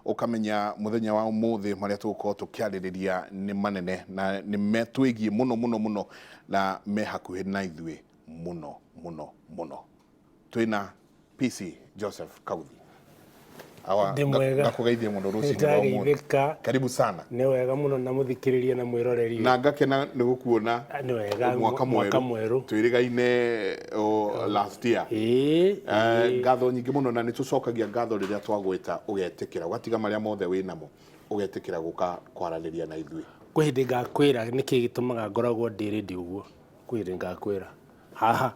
Ũkamenya mũthenya wa ũmũthĩ marĩa tũgũkorwo tũkĩarĩrĩria nĩ manene na nĩ metwĩgiĩ mũno mũno mũno na me hakuhĩ na ithuĩ mũno mũno mũno. Twĩna PC Joseph Kauthi. Awa, Ndĩ mwega. Ngakũgeithia mũno rũcinĩ rwa ũmũthĩ. Nĩndageithĩka. Karibu sana. Nĩ wega mũno na mũthikĩrĩria na mwĩroreri. Na ngakena nĩ gũkuona. Nĩ wega. Mwaka mwerũ. Mwaka mwerũ. Twĩrĩgaine last year. Ĩĩ. Ngatho nyingĩ mũno na nĩ tũcokagia ngatho rĩrĩa twagwĩta ũgetĩkĩra ũgatiga marĩa mothe wĩ namo ũgetĩkĩra gũka kwaranĩria na ithuĩ. Kwĩ hĩndĩ ngakwĩra nĩkĩ gĩtũmaga ngoragwo ndĩ ready ũguo. Kwĩ hĩndĩ ngakwĩra. Haha.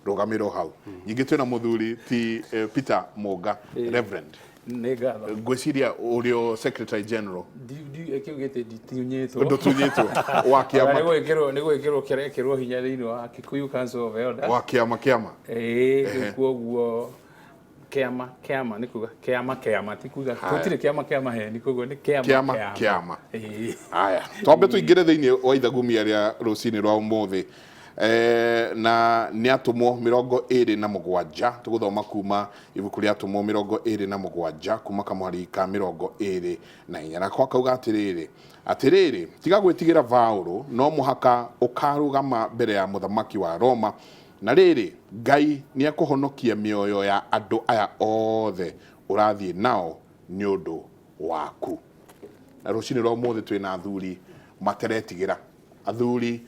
Rũgamĩro hau. Ningĩ twĩna mũthuri ti Peter Mũnga, Reverend. Nĩ ngatho. Ngwĩciria ũrĩ o Secretary General. Kĩu gĩtĩ nditunyĩtwo. Ndũtunyĩtwo. Wa kĩama. Nĩ gwĩkĩrwo nĩ gwĩkĩrwo kĩrekĩrwo hinya thĩinĩ wa Kikuyu Council of Elders. Wa kĩama kĩama. Ĩĩ, rĩu kwoguo kĩama kĩama nĩ kuga kĩama kĩama ti kuga gũtirĩ kĩama kĩa maheni koguo nĩ kĩama kĩama kĩama. Ĩĩ. Haya, twambe tũingĩre thĩinĩ wa ithagumia rĩa rũcinĩ rwa ũmũthĩ. Na nĩ atũmwo 27, tũgũthoma kuma ibuku rĩa atũmwo 27 kuma kamũhari ka 24, nako akauga atĩrĩrĩ, atĩrĩrĩ, tiga gwĩtigĩra Vaũrũ, no mũhaka ũkarũgama mbere ya mũthamaki wa Roma, na rĩrĩ, Ngai nĩekũhonokia mĩoyo ya andũ aya othe ũrathiĩ nao nĩ ũndũ waku. Na rũcinĩ rwa ũmũthĩ twĩna athuri materetigĩra, athuri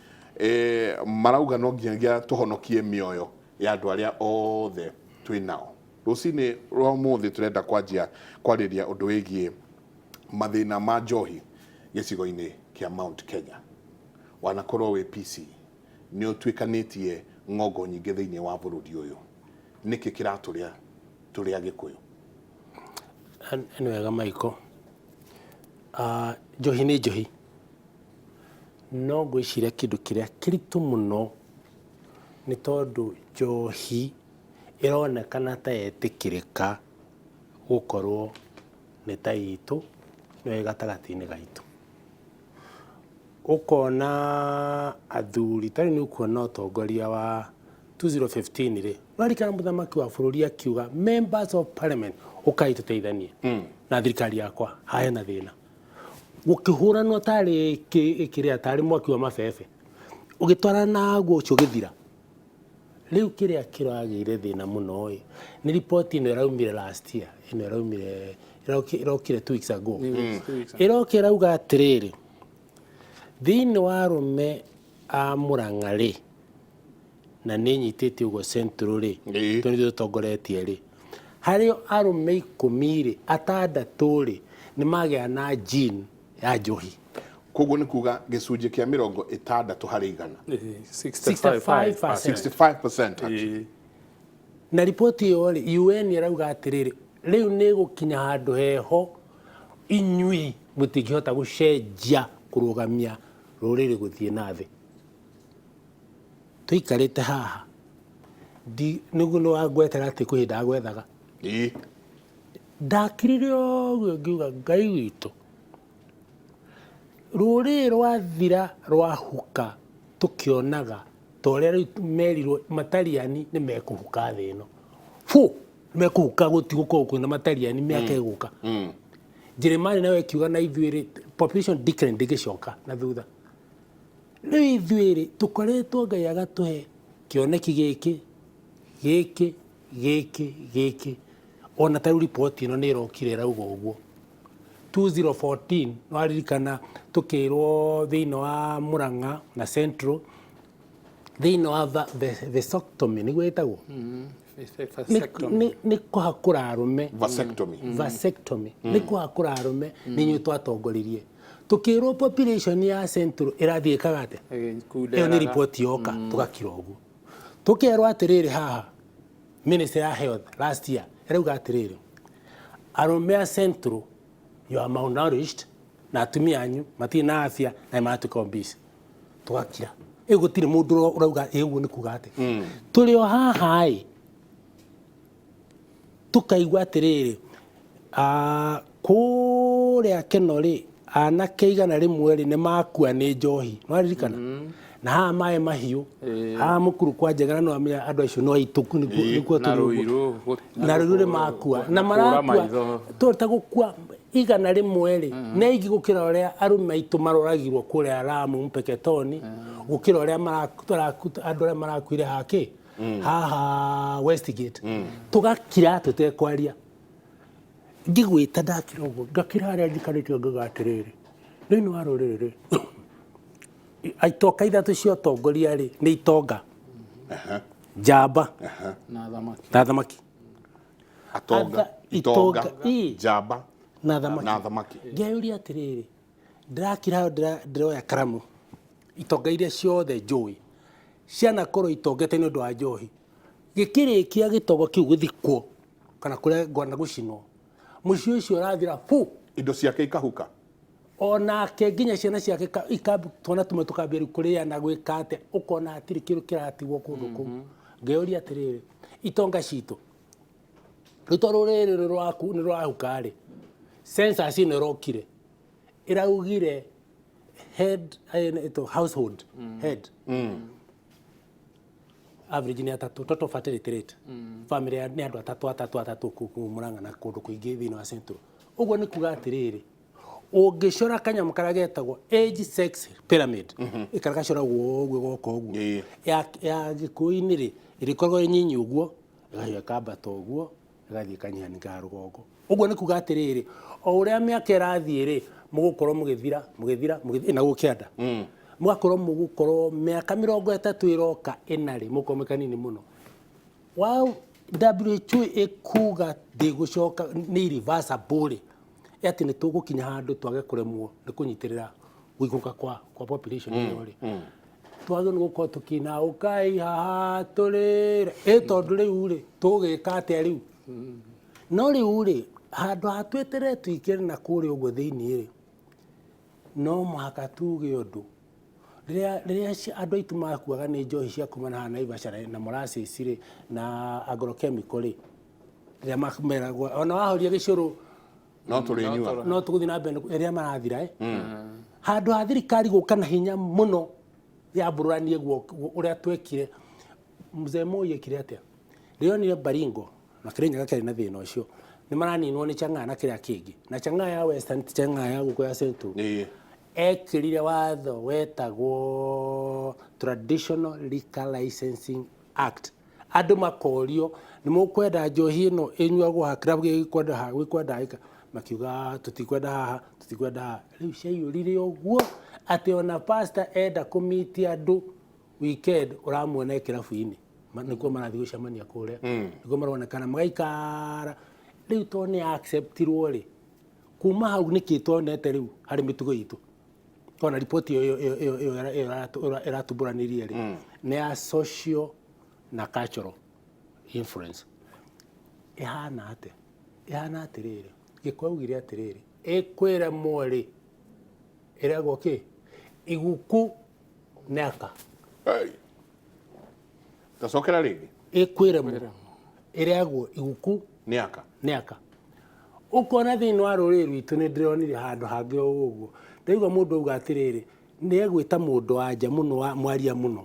marauga no nginyagia tũhonokie mĩoyo ya andũ arĩa othe twĩ nao. Rũcinĩ rwa ũmũthĩ tũrenda kwanjia kwarĩria ũndũ wĩgiĩ mathĩna ma njohi gĩcigo-inĩ kĩa Mount Kenya. Wanakorwo wĩ PC, nĩ ũtuĩkanĩtie ng'ongo nyingĩ thĩinĩ wa bũrũri ũyũ. Nĩkĩ kĩratũrĩa tũrĩ Agĩkũyũ? Nĩ wega Michael. Njohi nĩ njohi. No ngwĩciria kĩndũ kĩrĩa kĩritũ mũno nĩ tondũ njohi ĩronekana ta yetĩkĩrĩka gũkorwo nĩ ta itũ, nĩyo ĩ gatagatĩ-inĩ gaitũ. Ũkona athuri, ta rĩu nĩ ũkuona ũtongoria wa 2015 rĩ, ũraririkana mũthamaki wa bũrũri akiuga members of parliament ũkai tũteithanie na thirikari yakwa, haha hena thĩna. Gũkĩhũranwo tarĩ kĩrĩa, tarĩ mwaki wa mabebe, ũgĩtwarana naguo ũcio ũgĩthira. Rĩu kĩrĩa kĩragĩire thĩna mũno ĩ, nĩ riboti ĩno ĩraumire last year, ĩno ĩraumire, ĩrokire 2 weeks ago. Ĩroka ĩrauga atĩrĩrĩ, thĩinĩ wa arũme a Mũrang'a rĩ, na nĩ nyitĩte ũguo Central rĩ, tondũ nithuĩ tũtongoretie rĩ, harĩ arũme 10 rĩ, atandatũ rĩ, nĩ magĩa na gene ya njohi. Koguo nĩ kuga gĩcunjĩ kĩa 60%. 65%. 65% actually. Na riboti ĩyo rĩ, UN ĩrauga atĩrĩrĩ, rĩu nĩ gũkinya handũ heho inyui mũtingĩhota gũcenjia kũrũgamia rũrĩrĩ gũthiĩ na thĩ. Tũikarĩte haha nĩguo nĩ wangwetera atĩ kwĩ hĩndĩ ndagwethaga. Ndakirire ũguo ngiuga Ngai witũ, rũrĩrĩ rwathira rwahuka tũkĩonaga ta ũrĩa rĩu merirwo matariani nĩ mekũhuka thĩ ĩno. Fu! Mekũhuka gũtigũkorwo kwĩna matariani mĩaka ĩgũka. Njĩrĩmani nayo ĩkiuga na ithuĩ rĩ, population decline ndĩngĩcoka na thutha. Rĩu ithuĩ rĩ, tũkoretwo Ngai agatũhe kĩoneki gĩkĩ, gĩkĩ, gĩkĩ, gĩkĩ. Ona ta rĩu riboti ĩno nĩ ĩrokire ĩrauga ũguo. 2014 nĩwaririkana tũkĩrwo thĩinĩ wa Murang'a na Central thĩinĩ wa vasectomy nĩguo ĩtagwo? Nĩ kũhakũra arũme. Vasectomy. Vasectomy. Nĩ kũhakũra arũme nĩ inyuĩ twatongoririe. Tũkĩrwo population ya Central ĩrathiĩ ĩkaga atĩa? Ĩyo nĩ riboti yoka tũgakira ũguo. Tũkerwo atĩrĩrĩ haha Ministry ya Health last year ĩrauga atĩrĩrĩ, arũme a Central you are malnourished na atumia anyu matirĩ na afya na nĩ maratuĩka obese. Tũgakira. Ĩ gũtirĩ mũndũ ũrauga ĩ ũguo nĩ kuga atĩa. Tũrĩ o haha ĩ, tũkaigua atĩrĩrĩ, kũrĩa Keno rĩ, anake 100 rĩ, nĩ makua nĩ njohi. Nĩwaririkana? Na haha maĩ mahiũ, haha mũkuru kwa Njegera nĩ wamenya andũ acio no aitũ nĩkuo Na tũrĩ ũguo. Rũirũ, Na Rũirũ nĩ makua. Na kũra marakua, maitho. to ta gũkua. 100 rĩ, nĩ aingĩ gũkĩra ũrĩa arũme aitũ maroragirwo kũrĩa Lamu Mpeketoni, gũkĩra ũrĩa andũ arĩa marakuire hakĩ haha Westgate. Tũgakira tũtekwaria. Ngĩgwĩta ndakira ũguo, ngakira harĩa njikarĩte ngauga atĩrĩrĩ, thĩinĩ wa rũrĩrĩ rĩ, itonga ithatũ cia ũtongoria rĩ, nĩ itonga, njamba na thamaki. Na thamaki. Atonga, itonga, itonga, ii. Njamba na thamaki. Na thamaki. Ngeyũria atĩrĩrĩ, ndĩrakira hau ndĩroya karamu, itonga iria ciothe njũĩ cianakorwo itongete nĩ ũndũ wa njohi, gĩkĩrĩkia gĩtongo kĩu gũthikwo kana kũrengwo na gũcinwo, mũciĩ ũcio ũrathira bu. Indo ciake ikahuka. Onake nginya ciana ciake twana tũmwe tũkambia rĩu kũrĩa na gwĩka atĩa, ũkona hatirĩ kĩndũ kĩratigwo kũndũ kũu. Ngeyũria atĩrĩrĩ, itonga citũ rĩu to rũrĩrĩ rũrũ rwaku nĩ rwahuka rĩ, census ĩno ĩrokire ĩraugire head ĩtwo household head average nĩ atatũ, total fertility rate, family nĩ andũ atatũ atatũ atatũ kũu Murang'a na kũndũ kũingĩ thĩinĩ wa Central. Ũguo nĩ kuga atĩrĩrĩ, ũngĩcora kanyamũ karĩa getagwo age sex pyramid, ĩkara gacoragwo ũguo goka ũguo, ya Gĩkũyũ-inĩ rĩ, ĩrĩkoragwo ĩ nyinyi ũguo, ĩgacoka ĩkambata ũguo, ĩgathiĩ ĩkanyihanyiha rũgongo. Ũguo nĩ kuga atĩrĩrĩ, o ũrĩa mĩaka ĩrathiĩ rĩ, mũgũkorwo mũgĩthira mũgĩthira mũgĩthira na gũkĩanda, mũgakorwo mũgũkorwo mĩaka 30 ĩroka ĩna rĩ, mũgũkorwo mwĩ kanini mũno. Wa WHO ĩkuga ndĩgũcoka, nĩ irreversible rĩ, atĩ nĩ tũgũkinya handũ twage kũremwo nĩ kũnyitĩrĩra gũikũrũka kwa population ĩyo rĩ, twagĩrĩirwo nĩ gũkorwo tũkina ũkai haha tũrĩre ĩ, tondũ rĩu rĩ, tũgĩka atĩa rĩu? No rĩu rĩ, handũ ha tweterere tũingĩre na kũrĩa ũguo thĩiniĩ rĩ, no mũhaka tuge ũndũ. Rĩrĩa andũ aitũ makuaga nĩ njohi cia kuma na haha Naivasha na molasses rĩ, na agrochemical rĩ, rĩrĩa meragwo ona wahoria gĩcũrũ no tũrĩnyua, no tũgũthiĩ na mbere rĩrĩa marathira, handũ ha thirikari gũka na hinya mũno yambũrũranie guoko ũrĩa twekire. Mzee Moi ekire atĩa rĩonire Baringo na Kirinyaga kĩarĩ na thĩna ũcio, nĩ maraninwo nĩ chang'aa na kĩrĩa kĩngĩ, na chang'aa ya Western ti chang'aa ya gũkũ ya Central. Ekĩrire watho wetagwo Traditional Liquor Licensing Act. Andũ makorio, nĩ mũkwenda njohi ĩno ĩnyuagwo haha, kĩrabu gĩkĩ gĩkwenda haha, gĩkwenda ĩka, makiuga tũtikwenda haha, tũtikwenda haha. Rĩu ciaiyũrire ũguo atĩ ona pastor enda kũmitia andũ weekend, ũramuona e kĩrabu-inĩ. Nĩkuo marathiĩ gũcemania kũrĩa, nĩkuo maronekana magaikara. Rĩu to nĩ acceptirwo rĩ, kuma hau nĩkĩ tuonete rĩu harĩ mĩtugo itũ? Ona riboti ĩyo ĩratumbũranirie rĩ, nĩ ya social na cultural influence. Ĩhana atĩa? Ĩhana atĩrĩrĩ, Gĩkũyũ augire atĩrĩrĩ, ĩkwĩremwo rĩ, ĩregwo kĩ iguku nĩ aka. Hey. Tacokera rĩngĩ. Ĩkwĩremwo ĩregwo iguku nĩ aka. Nĩ aka. Ũkona thĩinĩ wa rũrĩrĩ rwitũ, nĩ ndĩronire handũ hangĩ o ũguo, ndaigua mũndũ auga atĩrĩrĩ, nĩ egwĩta mũndũ wa nja mũno wa mwaria mũno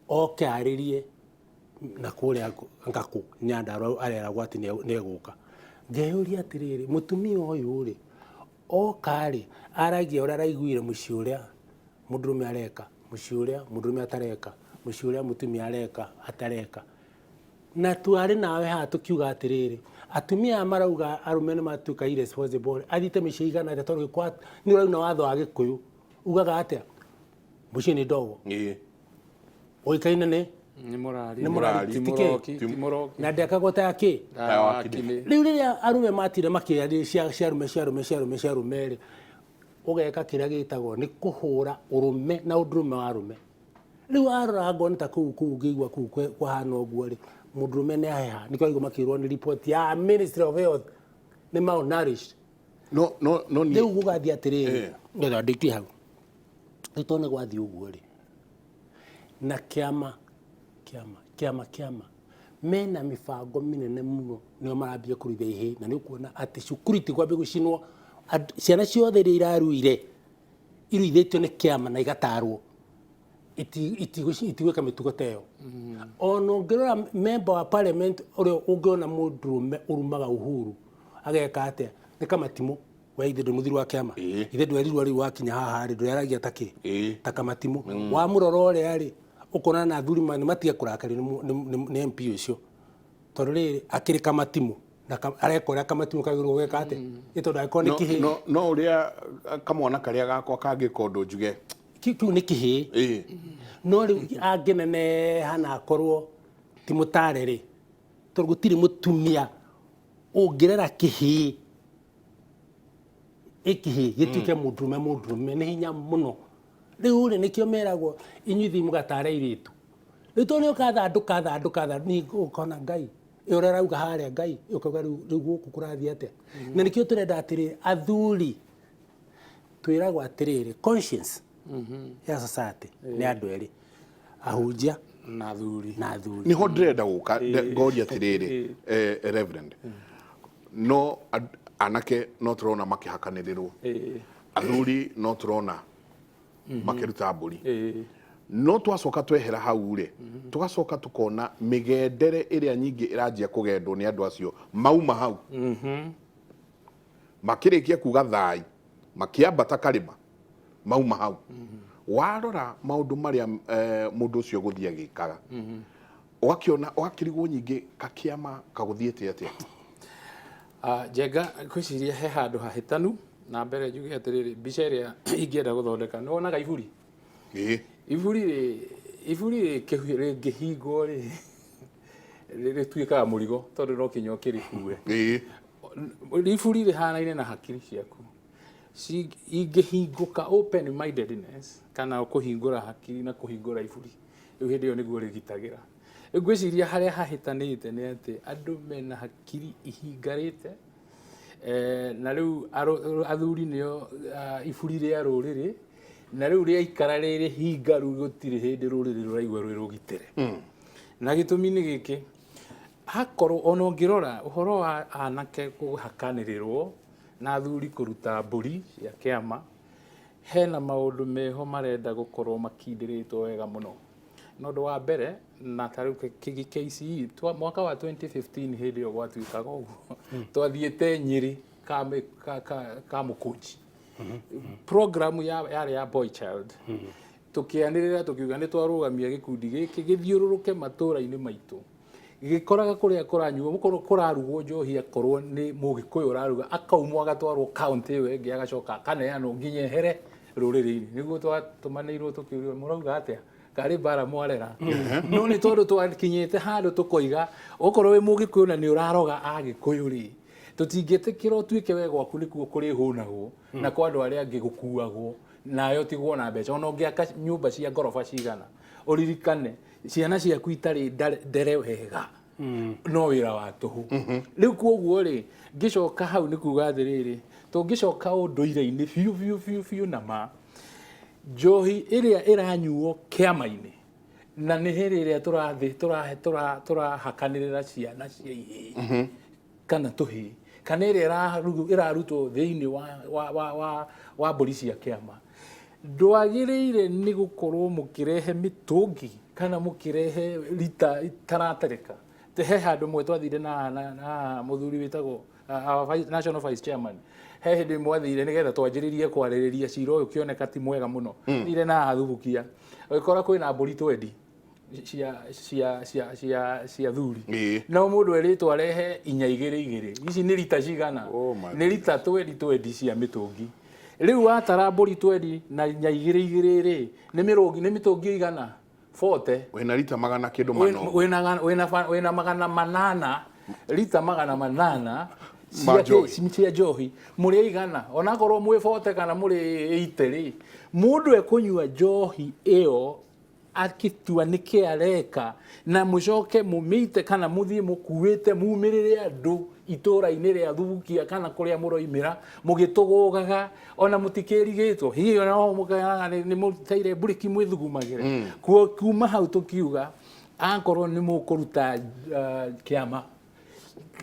oke arĩrie na kũrĩa ngakũ Nyandarua, areragwo atĩ nĩ egũka. Ngeyũria atĩrĩrĩ, mũtumia ũyũ rĩ, oka rĩ, aragia ũrĩa araiguire mũciĩ, ũrĩa mũndũrũme areka mũciĩ, ũrĩa mũndũrũme atareka mũciĩ, ũrĩa mũtumia areka atareka. Na twarĩ nawe haha tũkiuga atĩrĩrĩ, atumia aya marauga arũme nĩ matuĩka irresponsible, athiĩte mĩciĩ igana atĩa? Tondũ nĩ ũrauna watho wa Gĩkũyũ ugaga atĩa? Mũciĩ nĩ ndogo. Ũikaine nĩ nĩ mũrari. Nĩ mũrari. Ti ti kĩ? Mũroki ti mũroki. Na ndekagwo ta ya kĩ? Ta wa kinĩ. Rĩu rĩrĩa arũme matire makĩaria cia ciarume ciarume ciarume ciarume rĩ, ũgeka kĩrĩa gĩtagwo nĩ kũhũra ũrũme na ũndũrũme wa arũme. Rĩu arora ngona ta kũu ngĩigua kũu kwahana ũguo rĩ, mũndũrũme nĩ aheha. Nĩkĩo aigua makĩrwo nĩ report ya Ministry of Health nĩ malnourished. No niĩ Rĩu gũgathiĩ atĩrĩrĩ, ngetha ndĩkie hau. Rĩu tondũ nĩ gwathiĩ ũguo rĩ, na kĩama mena mĩbango mĩnene mũno, nĩo marambia kũruithia ihĩĩ, na nĩ ũkuona atĩ cukuru itikwambia gũcinwo. Ciana ciothe iria iraruire iruithĩtio nĩ kĩama na igatarwo itigwĩka mĩtugo ta ĩyo. Ona ũngĩrora member wa parliament ũrĩa ũngĩona mũndũrũme ũrumaga Uhuru. Ageka atĩa? Nĩ kamatimũ. We ithe ndũ mũthuri wa kĩama. Ithe ndwerirwo rĩu wakinya haha rĩ, ndũrĩaragia ta kĩ? Ta kamatimũ. Wamũrora ũrĩa rĩ, ũkona na athuri nĩ matige kũrakario nĩ MP ũcio. Tondũ rĩrĩ, akĩrĩ kamatimũ. Na areka ũrĩa kamatimũ kagĩrĩirwo gwĩka atĩa? Nĩ tondũ angĩkorwo nĩ kĩhĩĩ. No ũrĩa kamwana karĩa gakwa kangĩka ũndũ njuge. Kĩu nĩ kĩhĩĩ. No rĩu angĩneneha na akorwo ti mũtare rĩ, tondũ gũtirĩ mũtumia ũngĩrera kĩhĩĩ ĩkĩhĩĩ gĩtuĩke mũndũrũme mũndũrũme nĩ hinya mũno. Rĩu rĩ, nĩkĩo meragwo inyuĩ thiĩ mũgatare airĩtu. Rĩu tondũ nĩ ũkathandũka thandũka thandũka, ũkona Ngai ĩ ũrĩa arauga harĩa Ngai, ũkauga rĩu rĩu gũkũ kũrathiĩ atĩa? Na nĩkĩo tũrenda atĩrĩrĩ, athuri twĩragwo atĩrĩrĩ, conscience ya society nĩ andũ erĩ, ahunjia na athuri. Na athuri. Niho ndĩrenda gũka ngoria atĩrĩrĩ, Reverend, no anake no tũrona makĩhakanĩrĩrwo, athuri no tũrona makĩruta mbũri, no twacoka twehera hau rĩ, tũgacoka tũkona mĩgendere ĩrĩa nyingĩ ĩranjia kũgendwo nĩ andũ acio mauma hau, makĩrĩkia kuga thai, makĩambata karĩma, mauma hau, warora maũndũ marĩa mũndũ ũcio gũthiĩ agĩkaga, ũgakĩona ũgakĩrigwo nyingĩ kakĩama kagũthiĩte atĩa. Njenga, ngwĩciria he handũ hahĩtanu. Na mbere njuge atĩrĩrĩ, mbica ĩrĩa ingĩenda gũthondeka, nĩ wonaga iburi? Ĩĩ. Iburi rĩ, iburi rĩngĩhingwo rĩ, rĩtuĩkaga mũrigo tondũ no kinya ũkĩrĩkue. Iburi rĩhanaine na hakiri ciaku. Ingĩhingũka, open mindedness kana kũhingũra hakiri na kũhingũra iburi, rĩu hĩndĩ ĩyo nĩguo rĩgitagĩra. Rĩu ngwĩciria harĩa hahĩtanĩte nĩ atĩ andũ mena hakiri ihingarĩte, na rĩu athuri nĩo iburi rĩa rũrĩrĩ, na rĩu rĩaikara rĩrĩ hingaru, gũtirĩ hĩndĩ rũrĩrĩ rũraigua rwĩ rũgitĩre. Na gĩtũmi nĩ gĩkĩ, hakorwo ona ũngĩrora ũhoro wa anake kũhakanĩrĩrwo na athuri kũruta mbũri cia kĩama, hena maũndũ meho marenda gũkorwo makindĩrĩtwo wega mũno. Na ũndũ wa mbere, na ta rĩu KCE mwaka wa 2015, hĩndĩ ĩyo gwatuĩkaga ũguo, twathiĩte Nyĩrĩ ka Mũkũnji, program yarĩ ya boy child, tũkĩanĩrĩra tũkiuga nĩ twarũgamia gĩkundi gĩkĩ gĩthiũrũrũke matũũra-inĩ maitũ, gĩkoraga kũrĩa kũranyuo, gũkorwo kũrarugwo njohi, akorwo nĩ Mũgĩkũyũ ũraruga, akaumwo agatwarwo kaũntĩ ĩyo ĩngĩ, agacoka akaneanwo nginya ehere rũrĩrĩ-inĩ. Nĩguo twatũmanĩirwo tũkĩũrio, mũrauga atĩa, karĩ mbara mwarera? No nĩ tondũ twakinyĩte handũ tũkoiga okorwo wĩ Mũgĩkũyũ na nĩ ũraroga Agĩkũyũ rĩ, tũtingĩtĩkĩra ũtuĩke we gwaku nĩkuo kũrĩhũnagwo na kwa andũ arĩa angĩ gũkuagwo nayo tigwo na mbeca. Ona ũngĩaka nyũmba cia ngoroba cigana, ũririkane ciana ciaku itarĩ ndere wega no wĩra wa tũhũ. Rĩu koguo rĩ, ngĩcoka hau nĩ kuga atĩrĩrĩ, tũngĩcoka ũndũire-inĩ biũ biũ biũ biũ, na ma njohi ĩrĩa ĩranyuo kĩama-inĩ, na nĩ hĩndĩ ĩrĩa tũrathĩ tũrahakanĩrĩra ciana cia ihĩĩ kana tũhĩĩ, kana ĩrĩa ĩrarutwo thĩinĩ wa mbũri cia kĩama, ndwagĩrĩire nĩ gũkorwo mũkĩrehe mĩtũngi kana mũkĩrehe rita itaratereka. He handũ mwe twathire na mũthuri wĩtagwo our national vice chairman, he hĩndĩ mwathire nĩgetha twanjĩrĩrie kwarĩrĩria cira ũyũ, kĩoneka ti mwega mũno. Thire na hathubukia, ũgĩkora kwĩna mbũri twendi cia thuri, no mũndũ erĩtwo arehe inya igĩrĩ igĩrĩ. Ici nĩ rita cigana? Oh my. Nĩ rita twendi twendi cia mĩtũngi. Rĩu watara mbũri twendi na inya igĩrĩ igĩrĩ rĩ, nĩ mĩrũngi, nĩ mĩtũngi igana 40. Wĩna rita magana kĩndũ mano. Wĩna 800, rita 800 Ma cia njohi. Cia njohi. Mũrĩ igana, onakorwo mwĩ 40 kana mũrĩ 80 rĩ, mũndũ ekũnyua njohi ĩyo akĩtua nĩkĩ areka, na mũcoke mũmĩite kana mũthiĩ mũkuĩte mumĩrĩre andũ itũra-inĩ rĩa Thubukia kana kũrĩa mũroimĩra mũgĩtũgũgaga, ona mũtikĩrigĩtwo hihi ona no mũkenaga nĩ mũteire mburĩki mwĩthugumagĩre. Kuo kuma hau tũkiuga akorwo nĩ mũkũruta kĩama,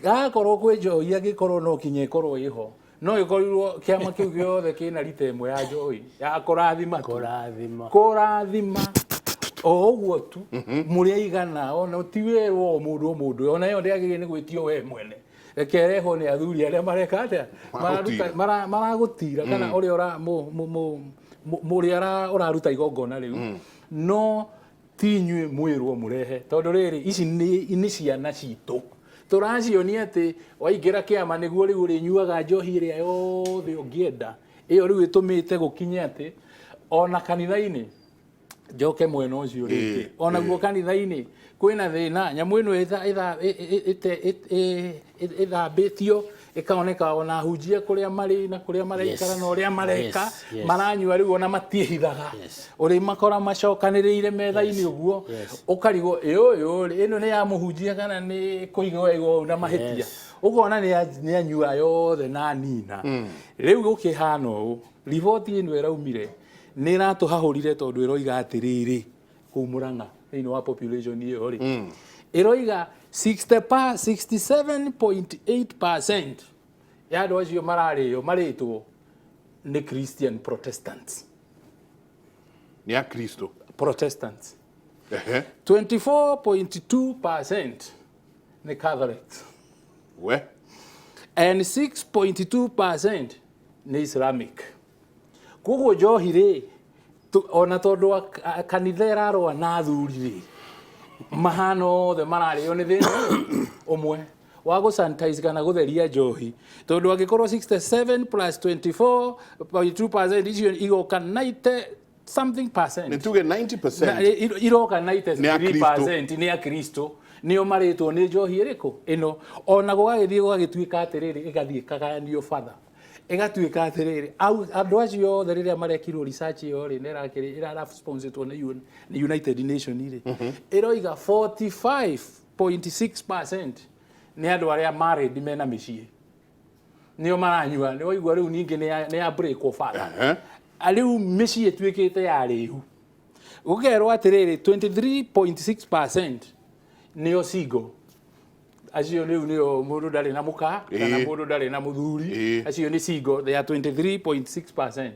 akorwo kwĩ njohi, angĩkorwo no kinya ĩkorwo ĩho, no ĩkorirwo kĩama kĩu gĩothe kĩna rita ĩmwe ya njohi ya kũrathima tu. Kũrathima. Kũrathima o ũguo tu, mũrĩ aigana, ona ti werwo o mũndũ o mũndũ, ona ĩyo ndĩagĩrĩire nĩ gwĩtio we mwene. Reke ĩrehwo nĩ athuri arĩa mareka atĩa? Maragũtira. Maragũtira kana ũrĩa ũra mũrĩa ũraruta igongona rĩu, no ti inyuĩ mwĩrwo mũrehe, tondũ rĩrĩ, ici nĩ ciana citũ tũracionia atĩ waingĩra kĩama nĩguo rĩu ũrĩnyuaga njohi ĩrĩa yothe ũngĩenda. Ĩyo rĩu ĩtũmĩte gũkinye atĩ ona kanitha-inĩ, njoke mwena ũcio rĩngĩ, onaguo kanitha-inĩ kwĩna thĩna. Nyamũ ĩno ĩthambĩtio ĩkaoneka ona hunjia kũrĩa marĩ na kũrĩa maraikara na ũrĩa mareka, maranyua rĩu ona matiĩhithaga. Ũrĩmakora macokanĩrĩire metha-inĩ ũguo, ũkarigwo ĩ ũyũ rĩ, ĩno nĩ ya mũhunjia kana nĩ kũigwo ĩgwo na mahĩtia? Ũkona nĩ anyua yothe na nina. Rĩu gũkĩhana ũũ, riboti ĩno ĩraumire nĩ ĩratũhahũrire, tondũ ĩroiga atĩrĩrĩ, kũu Mũrang'a thĩinĩ wa population ĩyo rĩ, ĩroiga 60 pa 67.8% ya andũ acio mararĩo marĩtwo nĩ Christian Protestants. Nĩ a Kristo. Protestants. 24.2% nĩ Catholics. We. And 6.2% nĩ Islamic. Koguo njohi rĩ, ona tondũ kanitha ĩrarũa na athuri rĩ, mahana othe mararĩo nĩ thĩna ũyũ ũmwe wa gũ sanitize kana gũtheria njohi, tondũ angĩkorwo 67 plus 24.2% icio igoka 90 something percent. Nĩ tuge 90%. Iroka Nĩ a 93% nĩ a Kristo, nĩo marĩtwo nĩ njohi ĩrĩkũ ĩno. Ona gũgagĩthiĩ gũgagĩtuĩka atĩrĩrĩ, ĩgathiĩ ĩkagayanio batha, ĩgatuĩka atĩrĩrĩ, andũ acio othe rĩrĩa marekirwo research ĩyo rĩ, nĩ ĩrakĩrĩ ĩra sponsored nĩ UN, nĩ United Nation rĩ, ĩroiga 45.6% nĩ andũ arĩa married, mena mĩciĩ, nĩo maranyua. Nĩ waigua rĩu ningĩ nĩ ya break father. Rĩu mĩciĩ ĩtuĩkĩte ya rĩu. Gũkerwo atĩrĩrĩ, 23.6% nĩo single, acio rĩu nĩo mũndũ ndarĩ na mũka kana mũndũ ndarĩ na mũthuri. Acio nĩ single, they are 23.6%.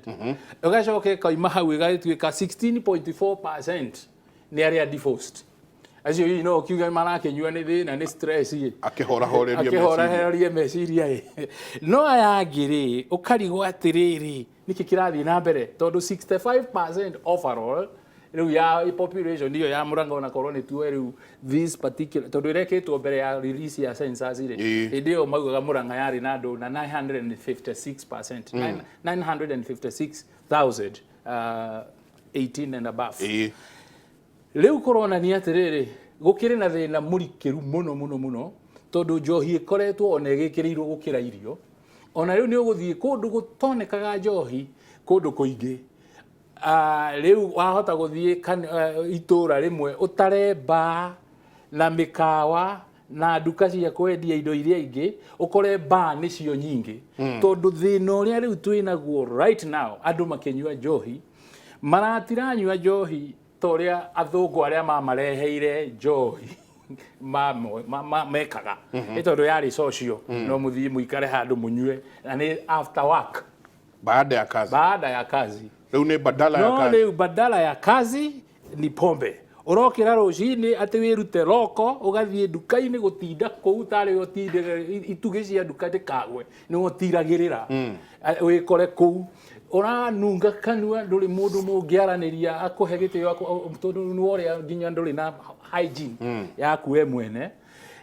Ĩgacoka ĩkoima hau ĩgatuĩka 16.4% nĩ arĩa divorced. Acio hihi no ũkiuge marakĩnyua nĩ thĩna, nĩ stress ĩ. Akĩhorahoreria meciria. Akĩhorahoreria meciria ĩ. No aya angĩ rĩ, ũkarigwo atĩrĩrĩ, nĩkĩ kĩrathiĩ na mbere? Tondũ 65% overall rĩu ya population ĩyo ya Murang'a, onakorwo nĩ tuoe rĩu this particular, tondũ ĩrekĩtwo mbere ya release ya census rĩ, hĩndĩ ĩyo maugaga Murang'a yarĩ na andũ na 956%, 956,000 18 and above. Rĩu kũronania atĩrĩrĩ, gũkĩrĩ na thĩna mũrikĩru mũno mũno mũno, tondũ njohi ĩkoretwo ona ĩgĩkĩrĩirwo gũkĩra irio. Ona rĩu nĩ ũgũthiĩ kũndũ gũtonekaga njohi kũndũ kũingĩ. Rĩu wahota gũthiĩ itũũra rĩmwe ũtare mbaa na mĩkawa na nduka cia kwendia indo iria ingĩ, ũkore mbaa nĩcio nyingĩ, tondũ thĩna ũrĩa rĩu twĩnaguo right now, andũ makĩnyua njohi maratiranyua njohi ta ũrĩa athũngũ arĩa mamareheire njohi mekaga, nĩ tondũ yarĩ social, no mũthiĩ mũikare handũ mũnyue na nĩ after work. Baada ya kazi. Baada ya kazi. Rĩu nĩ badala ya no kazi. Rĩu badala ya kazi ni pombe. Ũrokĩra rũcinĩ atĩ wĩrute roko, ũgathiĩ nduka-inĩ gũtinda kũu tarĩ ũtinde itugĩ cia nduka ndĩkagwe, nĩwe ũtiragĩrĩra. Wĩkore kũu ũranunga kanua, ndũrĩ mũndũ mũngĩaranĩria akũhe gĩtĩo, tondũ nĩ ũrĩa nginya ndũrĩ na hygiene yaku we mwene.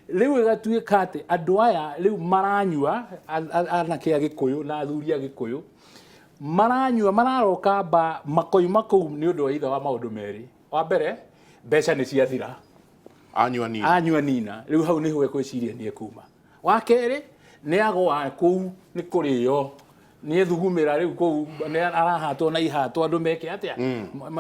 Rĩu ĩgatuĩka atĩ andũ aya rĩu maranyua, anake a Gĩkũyũ na athuri a Gĩkũyũ maranyua, mararoka mba makoima kũu nĩ ũndũ wa ithe wa maũndũ merĩ. Wa mbere, mbeca nĩ ciathira. Anyua nini. Anyua nina, rĩu hau nĩho ekwĩciria nĩ ekuma. Wa kerĩ, nĩ agwa kũu nĩ kũrĩo, nĩ ethugumĩra rĩu kũu, nĩ arahatwo na ihatwo andũ meke atĩa.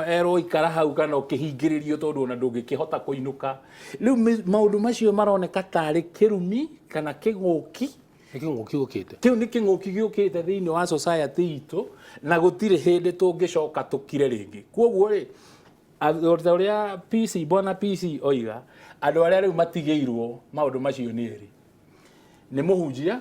Erwo ikara hau kana ũkĩhingĩrĩrio, tondũ ona ndũngĩkĩhota kũinũka. Rĩu maũndũ macio maroneka tarĩ kĩrumi kana kĩng'ũki. Nĩ kĩng'ũki gũkĩte. Kĩu nĩ kĩng'ũki gĩũkĩte thĩinĩ wa society itũ, na gũtirĩ hĩndĩ tũngĩcoka tũkire rĩngĩ. Koguo rĩ, ta ũrĩa PC, bwana PC oiga, andũ arĩa rĩu matigĩirwo maũndũ macio nĩ erĩ, nĩ mũhunjia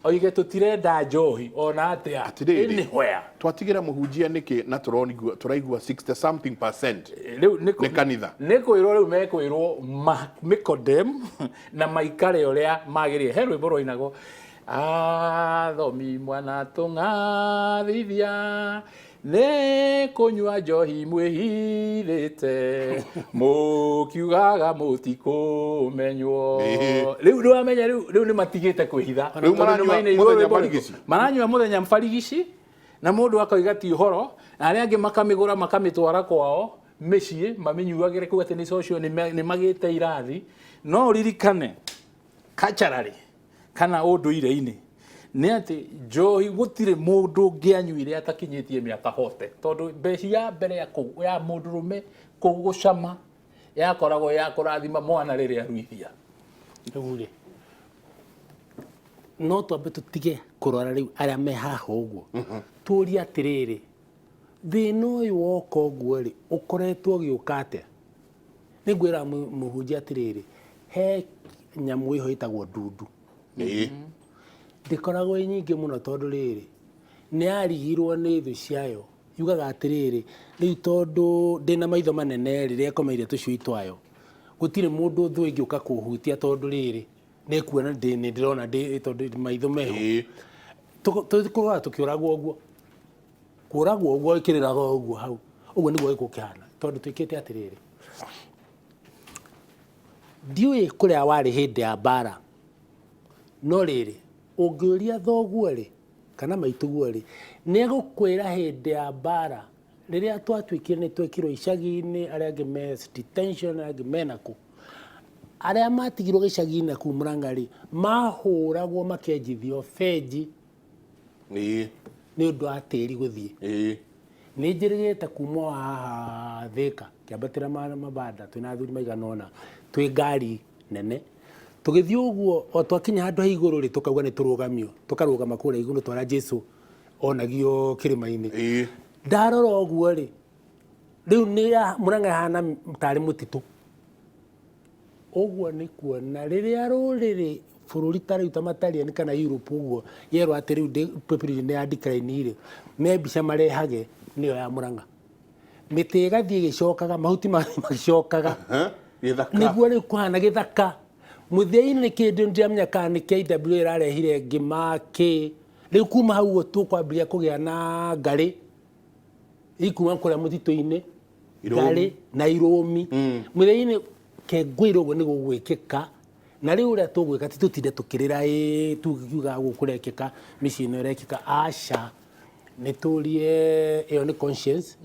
Oige tũtirenda njohi ona atĩa. Atĩrĩrĩ. Anywhere. Twatigĩra mũhunjia nĩkĩ na tũronigua tũraigua 60 something percent Rĩu nĩ nĩ kanitha. Nĩ kwĩrwo rĩu mekwĩrwo mĩkodem na maikare ũrĩa magĩrĩire. He rwĩmbo rwainagwo athomi mwana tũng'athithia nĩ kũnyua njohi mwĩhithĩte mũkiugaga mũtikũmenywo. Rĩu nĩwamenya rĩu rĩu nĩ matigĩte kwĩhitha. Rĩu Tondũ maranyua nĩmainĩirwo mũthenya rwĩmbo rũrĩkũ? barigici. Maranyua mũthenya barigici na mũndũ akoiga ti ũhoro na arĩa angĩ makamĩgũra makamĩtwara kwao mĩciĩ mamĩnyuagĩre kuga atĩ nĩ social nĩ magĩte irathi. No ũririkane culturally kana ũndũire-inĩ nĩ atĩ njohi gũtirĩ mũndũ ũngĩanyuire atakinyĩtie mĩaka hote, tondũ mbeca ya mbere ya ya mũndũrũme gũcama yakoragwo ya kũrathima mwana rĩrĩa aruithia. Rĩu rĩ, no twambe tũtige kũrora rĩu arĩa me haha ũguo, tũrie atĩrĩrĩ, thĩna ũyũ woka ũguo rĩ, ũkoretwo ũgĩũka atĩa? Nĩ ngwĩra mũhunjia atĩrĩrĩ, he nyamũ ĩho ĩtagwo ndundu. Ndĩkoragwo ĩ nyingĩ mũno tondũ rĩrĩ, nĩ yarigirwo nĩ thũ ciayo. Yugaga atĩrĩrĩ, rĩu tondũ ndĩna maitho manene rĩrĩa ĩkomeire tũcui twayo, gũtirĩ mũndũ thũ ĩngĩũka kũhutia tondũ rĩrĩ, nĩ kuona nĩ ndĩrona tondũ maitho meho. Tũkũrora tũkĩũragwo ũguo. Kũragwo ũguo ĩkĩrĩraga ũguo hau. Ũguo nĩguo gĩkũ kĩhana tondũ twĩkĩte atĩrĩrĩ. Ndiũĩ kũrĩa warĩ hĩndĩ ya mbara, no rĩrĩ, ũngĩũria thoguo rĩ, kana maitũguo rĩ, nĩ egũkwĩra hĩndĩ ya mbara rĩrĩa twatuĩkire nĩ twekirwo icagi-inĩ, arĩa angĩ me detention, arĩa angĩ mena kũ. Arĩa matigirwo gĩcagi-inĩ na kũu Murang'a rĩ, mahũragwo makenjithio benji nĩ ũndũ wa tĩri gũthiĩ. Nĩ njĩrĩgĩte kuma haha Thĩka kĩambatĩra mabanda twĩna athuri maigana ũna twĩ ngari nene tũgĩthiĩ ũguo o twakinya handũ ha igũrũ rĩ, tũkauga nĩ tũrũgamio, tũkarũgama kũrĩa igũrũ twara Jesu onagio kĩrĩma-inĩ. Ndarora ũguo rĩ, rĩu nĩ Murang'a ĩhana tarĩ mũtitũ ũguo. Nĩ kuona rĩrĩa rũrĩrĩ bũrũri ta rĩu ta Matariani kana Europe ũguo yerwo atĩ rĩu population nĩ ya decline rĩ, me mbica marehage nĩyo ya Murang'a, mĩtĩ ĩgathiĩ ĩgĩcokaga, mahuti magathiĩ magĩcokaga. Gĩthaka. Nĩguo rĩu kũhana gĩthaka mũthia-inĩ. Kĩndũ ndiramenya kana nĩ KWA ĩrarehire ngĩma kĩ. Rĩu kuma hau ũguo tũkwambĩrĩria kũgĩa na ngarĩ ikuma kũrĩa mũtitũ-inĩ. Irũmi. Ngarĩ na irũmi mũthia-inĩ kengwĩra ũguo nĩ gũgwĩkĩka. Na rĩu ũrĩa tũgwĩka ti tũtinde tũkĩrĩra ĩ tukiuga gũkũ kũrekĩka mĩciĩ ĩno ĩrekĩka, aca, nĩ tũrie ĩyo nĩ conscience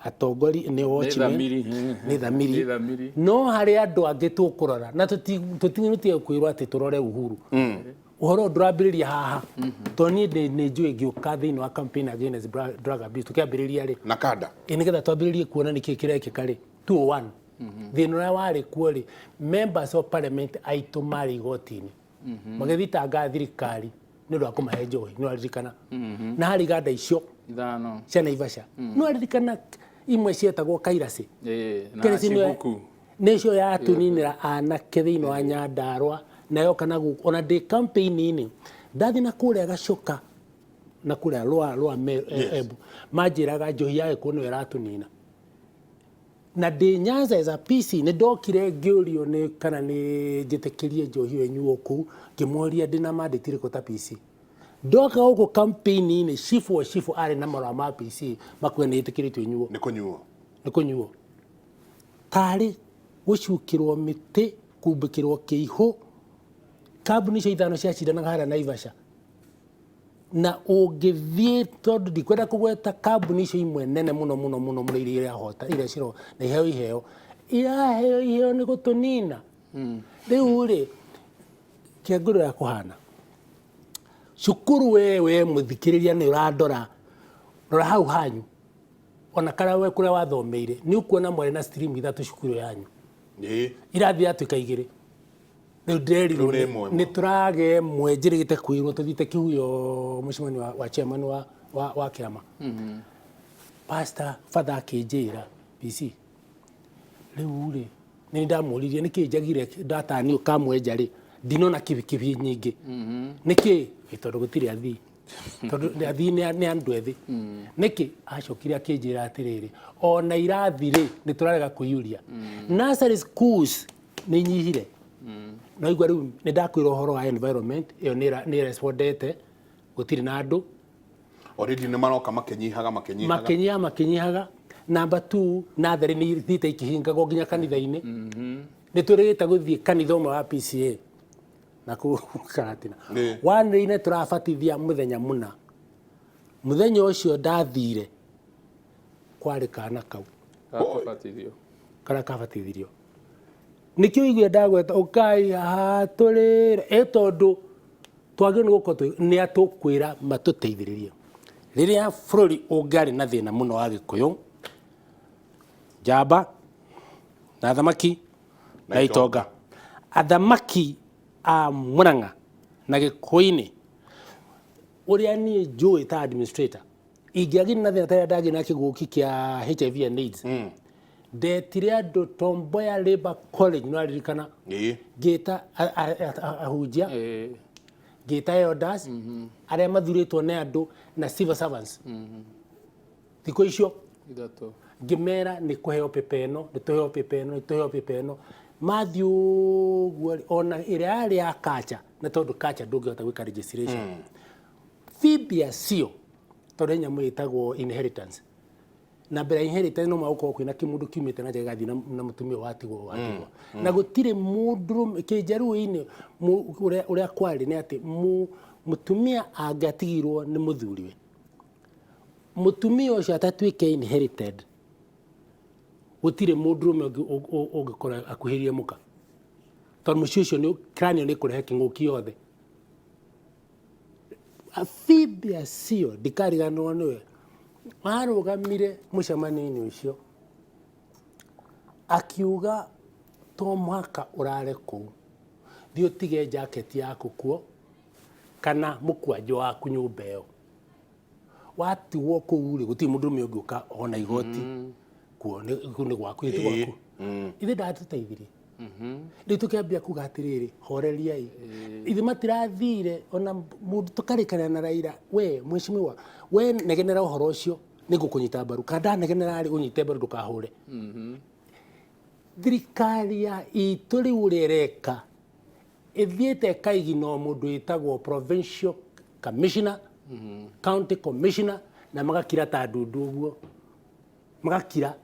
atongoria nĩ watchmen. Thamiri. Nĩ thamiri. Nĩ thamiri. No harĩ andũ angĩ tũkũrora na tũtige kwĩrwo atĩ tũrore Uhuru. Ũhoro ũyũ ndũrambĩrĩria haha tondũ niĩ nĩ njũĩ ngĩũka thĩinĩ wa campaign against drug abuse tũkĩambĩrĩria rĩ, na kanda. Ĩ nĩgetha twambĩrĩrie kuona nĩkĩ kĩrekĩka rĩ, 201 thĩna ũrĩa warĩ kuo rĩ, members of parliament aitũ marĩ igoti-inĩ magĩthitanga thirikari nĩ ũndũ wa kũmahe njohi. Nĩ waririkana na harĩ iganda icio ithano cia Naivasha, nĩ waririkana imwe cietagwo Kairasi? Na Kairasi Chibuku. Nĩcio yatũninĩra anake thĩinĩ wa Nyandarũa na yoka na gũkũ. Ona ndĩ campaign-inĩ ndathiĩ na kũrĩa Gacoka na kũrĩa rwa Embu, manjĩraga njohi ya gĩkũyũ nĩyo ĩratũnina. Na ndĩ Nyanza as a PC nĩ ndokire ngĩũrio nĩ kana nĩ njĩtĩkĩrie njohi ĩyo ĩnyuo kũu, ngĩmoria ndĩna mandate ĩrĩkũ ta PC. Ndoka gũkũ campaign-inĩ, chifu wa chifu arĩ na marũa ma PC makuga nĩ ĩtĩkĩrĩtio ĩnyuo. Nĩ kũnyuo. Nĩ kũnyuo tarĩ gũcukĩrwo mĩtĩ, kumbĩkĩrwo kĩihũ. Kambuni icio ithano ciacindanaga harĩa Naivasha na ũngĩthiĩ, tondũ ndikwenda kũgweta kambuni icio imwe nene mũno mũno mũno mũno iria irahota, iria ciro na iheo iheo iraheo iheo nĩ gũtũnina. Rĩu rĩ, kĩangũrũ ya kũhana cukuru, we mũthikĩrĩria nĩ ũrandora, rora hau hanyu ona karĩa we kũrĩa wathomeire, nĩ ũkuona mwarĩ na stream ithatũ cukuru yanyu. Irathi yatuĩka igĩrĩ rĩu ndĩrerirwo. Rĩu nĩ ĩmwe. Nĩ tũragĩa ĩmwe njĩrĩgĩte kwĩrwo tũthiĩte kĩhuyo mũcemanio wa chairman wa kĩama, pastor father akĩnjĩra PC rĩu rĩ, nĩ ndamũririe nĩkĩ njagire ndatanio kamwenja rĩ, Ndinona kibikibi nyingĩ. Nĩkĩ? Ĩ tondũ gũtirĩ athii, tondũ nĩ athii nĩ andũ ethĩ. Nĩkĩ? Acokire akĩnjĩra atĩrĩrĩ, ona irathi rĩ, nĩ tũrarega kũiyũria. Nursery schools nĩ inyihire. No igua rĩu nĩ ndakwĩra ũhoro wa environment ĩyo nĩ respondete, gũtirĩ na andũ. Already nĩ maroka makĩnyihaga makĩnyihaga. Makĩnyiha makĩnyihaga. Number two, natharĩ nĩ ithiĩte ikĩhingagwo nginya kanitha-inĩ. Nĩ twĩrĩgĩte gũthiĩ kanitha ũmwe wa PCA na kũu Karatina. Wanĩrĩire tũrabatithia mũthenya mũna. Mũthenya ũcio ndathire kwarĩ kana kau. Gakũbatithio. Karĩa kabatithirio. Nĩkĩo igue ndagweta ũkai haha tũrĩre, ĩ tondũ twagĩrĩirwo nĩ gũkorwo nĩ atũkwĩra matũteithĩrĩrie. Rĩrĩa bũrũri ũngĩarĩ na thĩna mũno wa Gĩkũyũ, njamba na athamaki na itonga, athamaki a Murang'a na Gĩkũyũ-inĩ, ũrĩa niĩ njũĩ ta administrator, ingĩagire na thĩna ta rĩrĩa ndagĩire na kĩgũki kĩa HIV and AIDS, ndetire andũ Tom Mboya Labour College, nĩ waririkana? Ngĩta ahunjia, ngĩta elders arĩa mathurĩtwo nĩ andũ na civil servants thikũ icio. Ithatũ. Ngĩmera nĩ kũheo pepa ĩno, nĩ tũheo pepa ĩno, nĩ tũheo pepa ĩno. Mathiĩ ũguo rĩ, ona ĩrĩa yarĩ ya kacha, na tondũ kacha ndũngĩhota gwĩka registration, Phoebe cio, tondũ he nyamũ ĩtagwo inheritance, na mbere ya inheritance no mũhaka gũkorwo kwĩna kĩmũndũ kiumĩte na nja gĩgathiĩ na mũtumia watigwo watigwo na gũtirĩ mũndũrũme kĩnjaruo-inĩ. Ũrĩa kwarĩ nĩ atĩ mũtumia angĩatigirwo nĩ mũthuriwe, mũtumia ũcio atatuĩke inherited, gũtirĩ mũndũrũme ũngĩ ũngĩkorwo akuhĩrĩirie mũka, tondũ mũciĩ ũcio nĩ clan ĩyo nĩ ĩkũrehe kĩng'ũki yothe. Phoebe acio ndikariganĩrwo nĩwe warũgamire mũcemanio-inĩ ũcio akiuga, to mũhaka ũrare kũu, thiĩ ũtige jacket yaku kuo kana mũkwanjũ waku nyũmba ĩyo. Watigwo kũu rĩ, gũtirĩ mũndũrũme ũngĩũka ona igoti kuo, kũu nĩ gwaku, ti gwaku. Ithe ndatũteithirie. Rĩu tũkĩambia kuga atĩrĩrĩ, horeriai, ithe matirathire ona mũndũ tũkarĩkanĩra na Raila, we mheshimiwa, we negenera ũhoro ũcio, nĩ ngũkũnyita mbaru, kana ndanegenera rĩ, ũnyite mbaru, ndũkahũre thirikari ya itũ. Rĩu ũrĩa ĩreka, ĩthiĩte ĩkaigina o mũndũ wĩtagwo provincial commissioner, county commissioner, na magakira ta ndundu ũguo, magakira.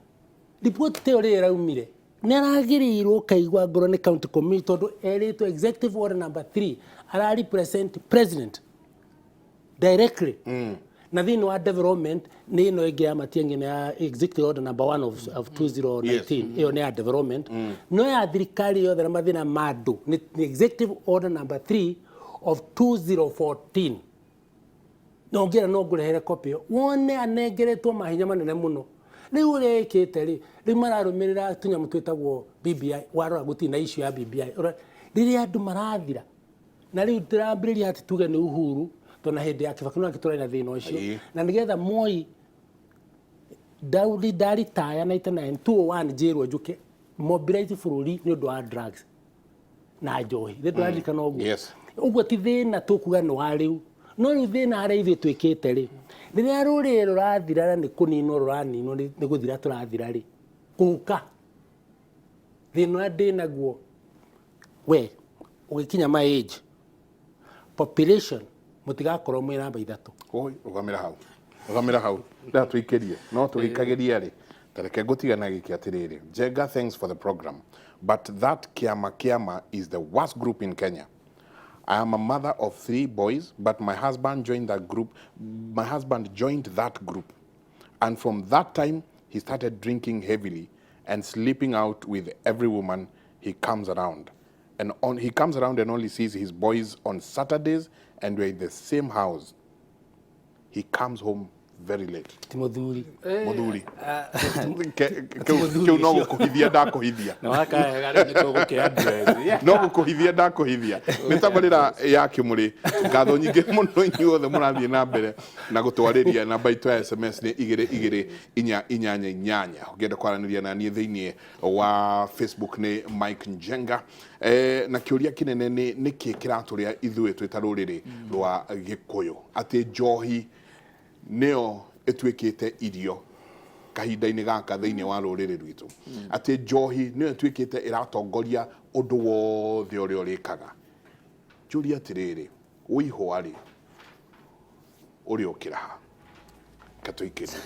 Riboti ta ĩyo rĩrĩa ĩraumire, nĩ aragĩrĩirwo kaigua ngoro nĩ county commissioner, tondũ erĩtwo executive order number 3 ara represent president directly. Na thĩinĩ wa development nĩ ĩno ĩngĩ ya Matiang'i, nĩ ya executive order number 1 of 2019. Ĩyo nĩ ya development, no ya thirikari yothe na mathĩna ma andũ nĩ executive order number 3 of 2014. Na ũngĩenda no ngũrehere copy ĩyo wone, anengeretwo mahinya manene mũno. Rĩu ũrĩa ĩkĩte rĩ, rĩu mararũmĩrĩra tũnyamũ twĩtagwo BBI. Warora gũtirĩ na issue ya BBI. Rĩrĩa andũ marathira na rĩu ndĩrambĩrĩria atĩ tuge nĩ Uhuru, tondũ na hĩndĩ ya Kibaki no tũrarĩ na thĩna ũcio. Na nĩgetha Moi Daudi ndaritaya 99 201 njĩrwo njũke mobilize bũrũri nĩ ũndũ wa drugs na njohi, nĩ ndũraririkana ũguo? Yes. Ũguo ti thĩna tũkuga nĩ wa rĩu, no rĩu thĩna harĩa ithuĩ twĩkĩte rĩ, rĩrĩa rũrĩrĩ rũrathira na nĩ kũninwo rũraninwo, nĩ gũthira tũrathira rĩ, kũhuka thĩna ũrĩa ndĩ naguo, we ũgĩkinya my age population mũtigakorwo mwĩ namba ithatũ. Oi, rũgamĩra hau, rũgamĩra hau, ndatũikĩrie no tũgĩikagĩria rĩ, tareke ngũtigana gĩkĩ atĩrĩrĩ. Njenga, thanks for the program, but that kiama kiama is the worst group in Kenya. I am a mother of three boys, but my husband joined that group. My husband joined that group, and from that time he started drinking heavily and sleeping out with every woman he comes around. And on he comes around and only sees his boys on Saturdays, and we're in the same house. He comes home Very late. Ti mũthuri. Mũthuri. Kĩu no gũkũhithia ndakũhithia. Na wakahega rĩu nĩ tũgũkĩ address. No gũkũhithia ndakũhithia. Nĩ tabarĩra ya Kĩmũrĩ. Ngatho nyingĩ mũno inyuothe mũrathiĩ na mbere na gũtwarĩria. Namba itũ ya SMS nĩ igĩrĩ igĩrĩ inya inyanya inyanya. Ũngĩenda kwaranĩria na niĩ thĩinĩ wa Facebook nĩ Mike Njenga. Na kĩũria kĩnene nĩ nĩkĩ kĩratũrĩa ithuĩ twĩ ta rũrĩrĩ rwa Gĩkũyũ atĩ njohi nĩyo ĩtuĩkĩte irio kahinda-inĩ gaka thĩinĩ wa rũrĩrĩ rwitũ, atĩ njohi nĩyo ĩtuĩkĩte ĩratongoria ũndũ wothe ũrĩa ũrĩkaga. Njũrie atĩrĩrĩ, ũihũa rĩ ũrĩ ũkĩraha? Katũikĩrie.